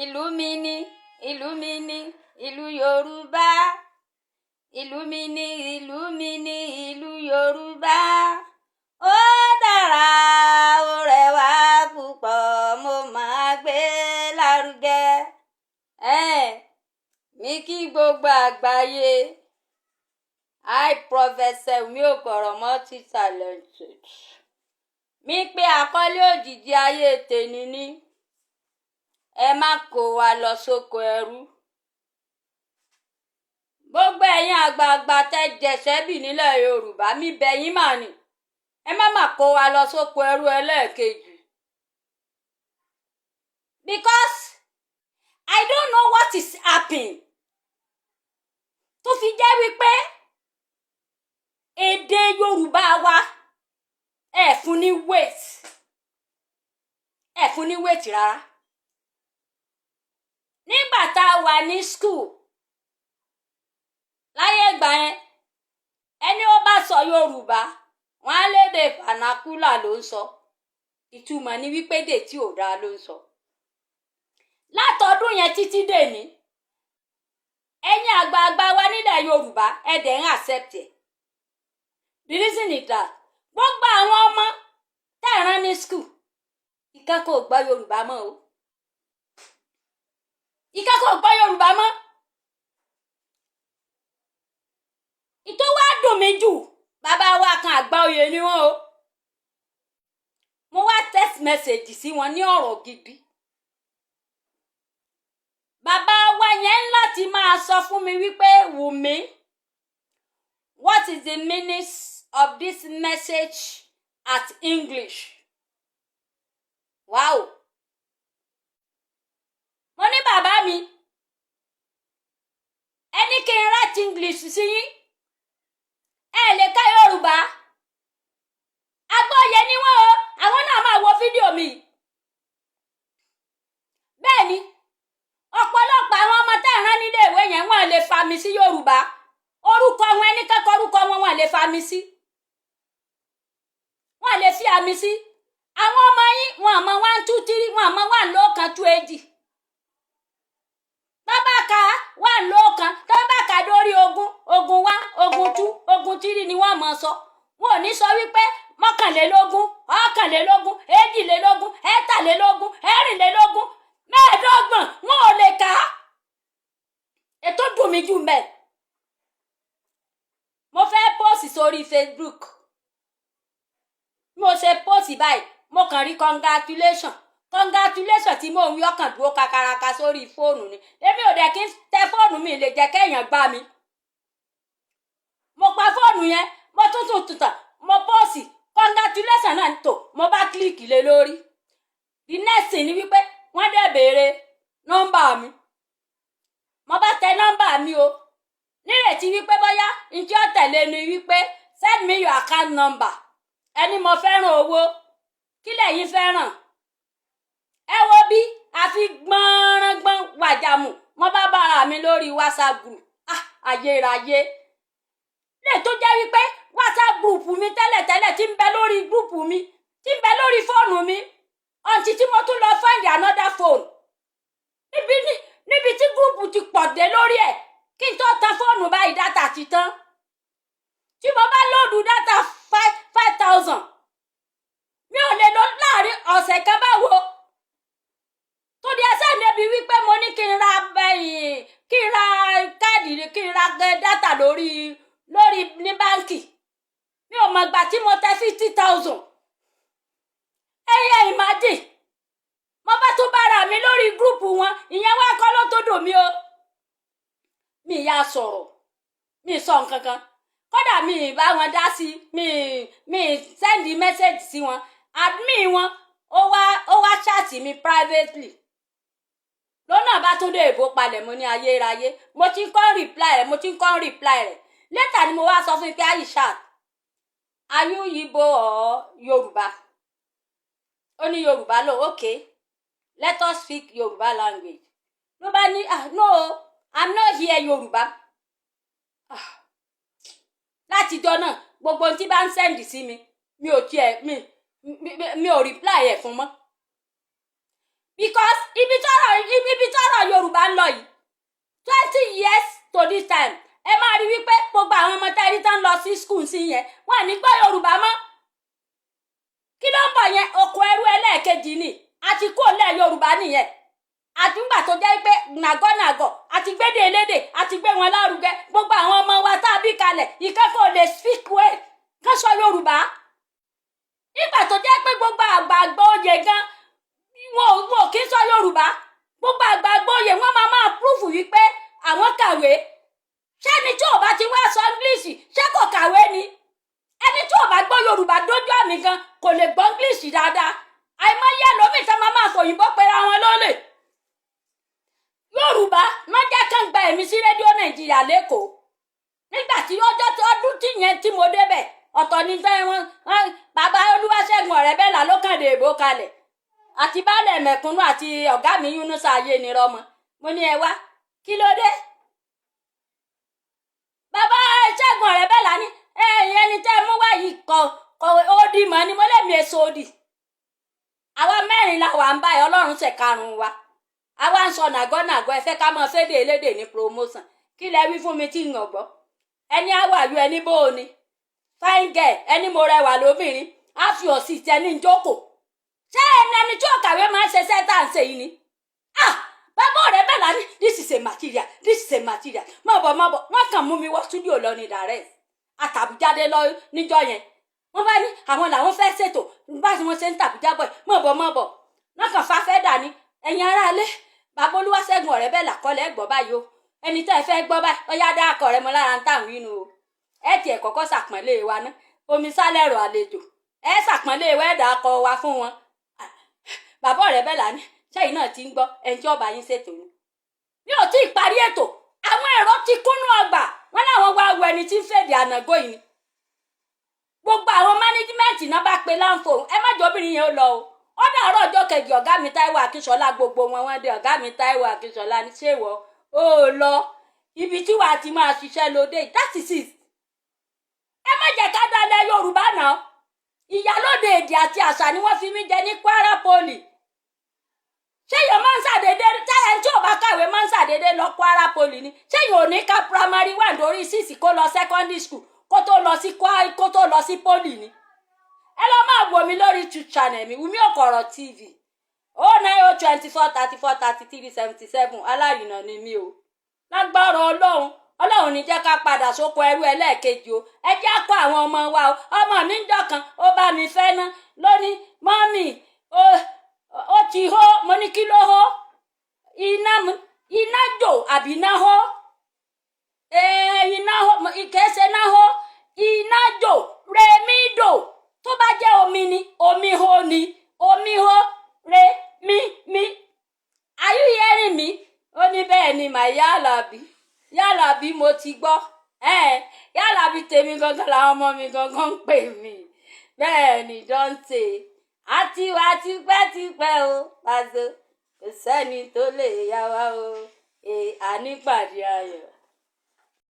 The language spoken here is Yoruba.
Ìlú mi ní, ìlú mi ní, ìlú Yorùbá. Ìlú mi ní, ìlú mi ní, ìlú Yorùbá. Ó dára, ó rẹwà púpọ̀, mo máa gbé lárugẹ. Ẹ́ẹ̀, mi kí gbogbo àgbáyé. I, Professor Wumi Okoro, multi talented. Mi pé àkọlé òjijì ayé tèmi ní "Ẹ má kó wa lọ sóko ẹrú". Gbogbo ẹ̀yin àgbààgbà tẹ́ jẹ̀ṣẹ́ bì nílẹ̀ Yorùbá, mi bẹ̀ yín mà ní, ẹ má má kó wa lọ sóko ẹrú ẹlẹ́ẹ̀kejì. Because I don't know what is happening tó fi jẹ́ wípé èdè Yorùbá wa, ẹ fún ní weight, ẹ fún ní weight rárá. Nígbà tá a wà ní school láyé ìgbà yẹn, ẹni ó bá sọ Yorùbá, wọn á lédè vernacular ló ń sọ. Ìtumọ̀ ni wípé èdè tí ò dáa ló ń sọ. Látọdún yẹn títí dèní, ẹ̀yin àgbààgbà wa nílẹ̀ Yorùbá, ẹ dẹ̀ ń accept ẹ̀. The reason is that gbogbo àwọn ọmọ tẹ́ ẹ̀ rán ní school, ìkẹ́kọ̀ọ́ ò gbọ́ Yorùbá mọ́ o, ìkẹ́kọ̀ọ́ ò gbọ́ Yorùbá mọ́. Ìtò wá dùn mí jù, bàbá wa kan, àgbà oyè ni wọ́n o. Mo wá text message sí wọn ní ọ̀rọ̀ gidi. Bàbá wa yẹn ń láti máa sọ fún mi wípé, "Wùmí, what is the meaning of this message at English?" Wow! Mo ní, "Bàbá mi, ẹni kí n write English sí yín, ẹ lè ka Yorùbá." Agbóye ni wọ́n o. Àwọn náà máa wo fídíò mi. Bẹ́ẹ̀ ni ọ̀pọ̀lọpọ̀ àwọn ọmọ tẹ́ ẹ̀ rán nílé ìwé yẹn, wọ́n lè fa mi sí Yorùbá. Orúkọ wọn, ẹni kẹ́kọ̀ọ́ orúkọ wọn, wọ́n lè fa mi sí, wọ́n lè fi àmì sí. Àwọn ọmọ yín, wọn àmọ́ one, two, three, wọn àmọ́ one lóòkan, two, èjì. Bàbá ka one lóòkan, tó bá kà dórí 20, 20 one, 20 two, 20 three ni wọ́n mọ̀ sọ. Wọn ò ní sọ wípé 21, 21, 22, 23, 24, 25. Wọn ò lè kà á. Ètò dùn mí jù mẹ́, mo fẹ́ post sórí Facebook. Mo ṣe post báyìí, mo kàn rí "congratulation, congratulation" tí mò ń wí. Ọkàn dúró kakaraka sórí fóònù ni. Èmi ò dẹ̀ kí n tẹ fóònù mi, lè jẹ́ kéèyàn gbá mi. Mo pa fóònù yẹn, mo tún tún tún, mo post congratulation náà tó, mo bá click lé lórí. The next thing ni wípé wọ́n dẹ̀ béèrè nọ́mbà mi. Mo bá tẹ nọ́mbà mi o, nírètí wípé bóyá njẹ́ ó tẹ̀lé ni wípé "send me your account number". Ẹni mo fẹ́ràn owó, kí lẹ̀yin fẹ́ràn? Ẹ wo bí àfi gbọ́nrángbọ́n wàjàmù, mo bá bára mi lórí WhatsApp group. Ah, ayérayé! Lè tó jẹ́ wípé WhatsApp group mi tẹ́lẹ̀tẹ́lẹ̀ tí ń bẹ lórí group mi, tí ń bẹ lórí fóònù mi, until tí mo tún lọ find another phone níbi tí group ti pọ̀ dé lórí ẹ̀. Kí n tó tan fóònù báyìí, data ti tán. Tí mo bá load data five five thousand, mi ò lè lò láàrin ọ̀sẹ̀ kan. Báwo tó di ẹsẹ̀ débi wípé mo ní kí n ra káàdì, kí n ra data lórí ní báǹkì, mi ò mọ̀ gbà tí mo tẹ 50,000. Ẹ̀yẹ, imagine, mo bá tún bára mi lórí group wọn. Ìyẹn wá kọ́ ló tó dùn mí o. Mi yá sọ̀rọ̀, mi sọ nǹkan kan, kódà mi ì bá wọn dá sí, mi send message sí wọn. Admin wọn, ó wá chat mi privately lọ́nà bá tún dé ìbò palẹ̀. Mo ní ayérayé! Mo ti ń kọ́ reply rẹ̀, mo ti ń kọ́ reply rẹ̀. Later ni mo wá sọ fún mi pé, "Aishat, are you Igbo or Yorùbá?" Ó ní Yorùbá lò. "Okay, let us speak Yorùbá language." Ló bá ní, "Ah, no, I'm not here Yorùbá." Ah, látijọ́ náà, gbogbo ohun tí bá ń send sí mi, mi ò tiẹ̀ mi ò reply ẹ̀ fún mọ́, because ibi tọ́rọ̀ ibi to this time, ẹ máa rí wípé gbogbo àwọn ọmọ tẹ́rí tán lọ sí school sí yẹn, wọ́n à ní gbọ́ Yorùbá mọ́. Kí ló ń bọ̀ yẹn? Oko ẹrú ẹlẹ́ẹ̀kejì ni. Àti kó lẹ̀ Yorùbá nìyẹn. Àtúngbà tó jẹ́ pé nàgọ́nàgọ́ àti gbédè elédè àti gbé wọn lárugẹ. Gbogbo àwọn ọmọ wa tá a bí kalẹ̀, ìkẹ́kọ̀ọ́ lè speak well kán sọ Yorùbá. Nígbà tó jẹ́ pé gbogbo àgbààgbà oyè gan, wọn ò kí ń sọ Yorùbá. Gbogbo àgbààgbà oyè, wọn máa máa prove wípé àwọn kàwé. Ṣẹ́ni tí ò bá ti wá sọ English, ṣé kò kàwé ni? Ẹni tí ò bá gbọ́ Yorùbá dójú àmì gan, kò lè gbọ́ English dáadáa. Àìmọye ẹlòmíì tá máa máa fòyìnbó pera wọn lólè. Yorùbá lọ́jà kan gba èmi sí Rédíò Nàìjíríà lẹ́kọ̀ọ́. Nígbà tí ọjọ́ tí ọdún tí yẹn tí mo débẹ̀, ọ̀tọ̀ ní tẹ́ wọn. Bàbá Olúwaṣẹ́gun Ọ̀rẹ́bẹ̀là ló kàn dé èbó kalẹ̀, àti baálẹ̀ mẹ̀kúnnù, àti ọ̀gá mi Yunusa Ayénirọ́mọ. Mo ní, "Ẹ wá, kí ló dé?" Bàbá Ṣẹ́gun Ọ̀rẹ́bẹ̀là ní ẹ̀yìn ẹni tẹ́ mú wá yìí kọ kọ ó di mọ́ ni. Mo lè mi èso òdì. Àwa mẹ́rin la wà ń báyìí, Ọlọ́run ṣe karùn-ún wa. Àwa ń sọ nàgọ́nàgọ́. Ẹ fẹ́ ká mọ fédè elédè ní promotion. Kí lẹ wí fún mi tí ń gbọ́? Ẹni àwàyú, ẹni bó o ní fine girl, ẹni mo rẹwà lóbìnrin, á fi òsì tẹ ní jókòó. Ṣé ẹni ẹni tí ò kàwé máa ń ṣe sẹ́tà ń ṣe yìí ni? Ah, bàbá ọ̀rẹ́ bẹ́ẹ̀ la ní, "This is a material, this is a material." Mọ̀ bọ̀, mọ̀ bọ̀. Wọ́n kàn mú mi wọ studio lọ ní direct àtàbújáde lọ níjọ́ yẹn. Wọ́n bá ní àwọn làwọn fẹ́ ṣètò bá wọ́n ṣe ń tàbújá bọ̀. Mọ̀ bọ̀, mọ̀ bọ̀. Wọ́n kàn fa fẹ́ dà ní ẹ̀yin aráalé. Bàbá Olúwaṣẹ́gun ọ̀rẹ́ bẹ́ẹ̀ làkọ́lẹ̀ gbọ́ báyìí o. Ẹni tẹ́ ẹ fẹ́ gbọ́ báyìí, ó yá, dá akọ rẹ mọ́ lára ń tàn wínú o. Ẹ tiẹ̀ kọ́kọ́ ṣàpọ́nlé wa ná. Omi sálẹ̀rọ̀ àlejò, ẹ ṣàpọ́nlé wa, ẹ̀ dà akọ wa fún wọn. Bàbá ọ̀rẹ́ bẹ́ẹ̀ là ní sẹ́yìn náà ti ń gbọ́ ẹni tí ọba yín ṣètò ni. Mi ò tí ì parí ètò, àwọn èrò ti kúnnú ọgbà wọn láwọn wá wo ẹni tí ń fèdè ànágó yìí ni. Gbogbo àwọn management náà bá pe láǹfò, ẹ má jọ obìnrin yẹn ó lọ o. Ó dàárọ̀ ọjọ́ kejì, ọ̀gá mi Táíwò Akínṣọlá, gbogbo wọn wọ́n dé. Ọ̀gá mi Táíwò Akínṣọlá ní, ṣé ìwọ ó lọ ibi tí wàá ti máa ṣiṣẹ́ lóde? That is it. Ẹ má jẹ́ ká dalẹ̀ Yorùbá náà. Ìyálóde èdè àti àṣà ni wọ́n fi mí jẹ ní Kwara Poly. Ṣé èèyàn máa ń ṣàdédé, ẹni tí ò bá kàwé máa ń ṣàdédé lọ Kwara Poly ni? Ṣé èèyàn ò ní ká primary one dórí six, kó lọ secondary school, kó tó lọ sí poly ni? Ẹ lọ máa wò mí lórí YouTube channel mi, Wùmí Òkọ̀rọ̀ TV, 09024343377. Alárinà ni mí o. Lágbára Ọlọ́run, Ọlọ́run ní jẹ́ ká padà sóko ẹrú ẹlẹ́ẹ̀kejì o. Ẹ jẹ́ á kọ́ àwọn ọmọ wa o. Ọmọ mi ń jọ̀kan, ó bá mi fẹ́ ná lónìí, "Mummy, ó ti hó." Mo ní, "Kí ló hó? Iná, iná jò àbí iná hó?" Iná hó kìí iná hó, iná jò rèmí dò. Tó bá jẹ́ omi ni, omi hó ni, omi hó re mi mi. Are you hearing me? Ó ní bẹ́ẹ̀ ni mà. Yálàbí, yálàbí, mo ti gbọ́. Yálàbí tèmi gangan làwọn ọmọ mi gangan ń pè mí. Bẹ́ẹ̀ ni dọ́ńtè àti wá tipẹ́tipẹ́ o. Pàṣẹ kò sẹ́ni tó lè yá wa o. Ànípàdé ayọ̀.